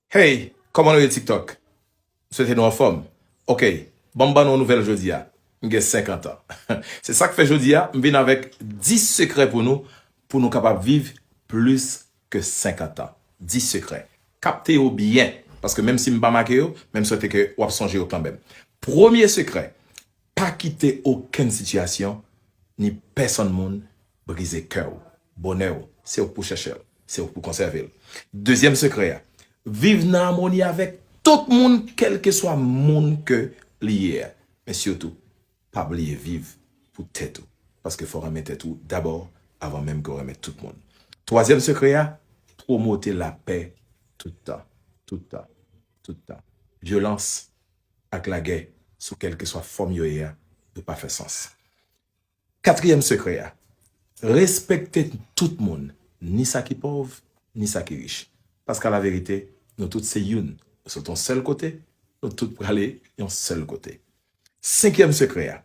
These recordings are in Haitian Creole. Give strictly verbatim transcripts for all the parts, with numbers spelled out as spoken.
Hey, kòman nou ye TikTok? M swete nou anfòm. Ok, ban m ban nou yon nouvèl jodi a. M gen senkant an. Se sa k fè jodi a, m vin avèk dis sekrè pou nou, pou nou kapab viv plis ke senkant an. Dis sekrè. Kapte yo byen, paske menm si m pa make yo, men m swete ke w ap sonje yo kanmenm. Premye sekrè, pa kite okenn sitiyasyon ni pèsonn moun brize kè w. Bonè w, se ou k pou chèche l, se ou k pou konsève l. Dezyèm sekrè a, viv nan amoni avèk tout moun, kèlkeswa moun ke li ye a. Men sitou, pa bliye viv pou tèt ou, paske fò w renmen tèt ou dabò avan menm ke w renmen tout moun. Twazyèm sekrè a, pwomote lapè tout tan, tout tan, tout tan. Vyolans ak lagè, sou kèlkeswa fòm yo ye a, yo pa fè sans. Katriyèm sekrè a, respekte tout moun, ni sa ki pòv, ni sa ki rich. Paske laverite, nou tout se youn. Nou sot yon sèl kote, nou tout prale yon sèl kote. Senkyèm sekrè a,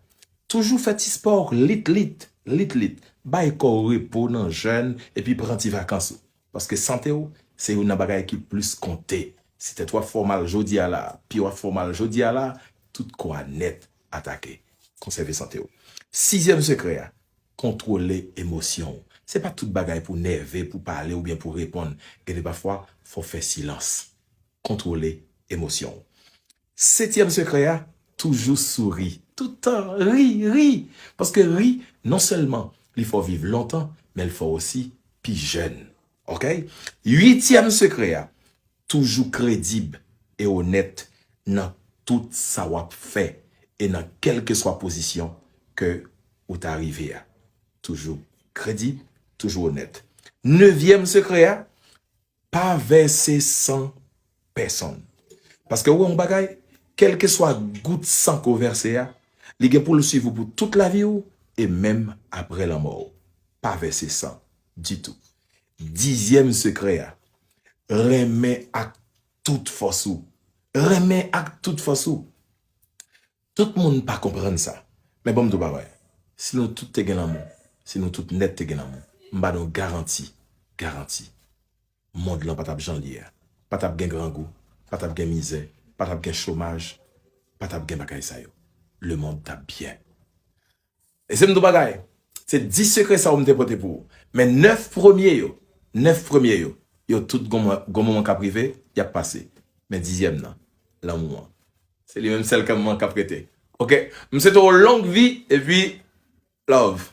toujou fè ti spò lit lit, lit lit. Bay kò w repo nan jèn, epi pran ti vakans ou. Paske sante w, se youn nan bagay ki plis konte. Si tèt w ap fè w mal jodi a la, pye w ap fè w mal jodi a la, tout kò a nèt atake. Konsève sante w. Sizyèm sekrè a, kontwole emosyon w. Se pa tout bagay pou nève, pou pale oubyen pou reponn. Gen de pafwa, fò w fè silans. Kontwole emosyon w. Setyèm sekrè a, toujou souri. Tout tan, ri, ri. Paske ri, non sèlman li fè w viv lontan, men l fè w osi pi jèn. Ok? Uityèm sekrè a, toujou kredib e onèt nan tout sa w ap fè e nan kèlkeswa pozisyon ke ou ta rive a. Toujou kredib, toujou onèt. Nevyèm sekrè a, pa vèse san pèsonn. Paske ou wè yon bagay, kèlkeswa gout san ke w vèse a, li gen pou l swiv ou pou tout lavi w e menm apre lanmò w. Pa vèse san ditou. Dizyèm sekrè a, renmen ak tout fòs ou. Renmen ak tout fòs ou. Tout moun pa konprann sa. Men ban m di w bagay. Si nou tout te gen lanmou, si nou tout nèt te gen lanmou, m ba nou garanti, garanti, mond lan pa t ap jan l ye a. Pa t ap gen grangou, pa t ap gen mizè, pa t ap gen chomaj, pa t ap gen bagay sa yo. Lemonn t ap byen. Lese m di w bagay. Se dis sekrè sa yo m te pote pou ou. Men nèf premye yo, nèf premye yo, yo tout gon moman, gon moman k ap rive, y ap pase. Men dizyèm nan, lanmou an. Se li menm sèl k ap, k ap rete. Ok? M swete w long vi, epi love.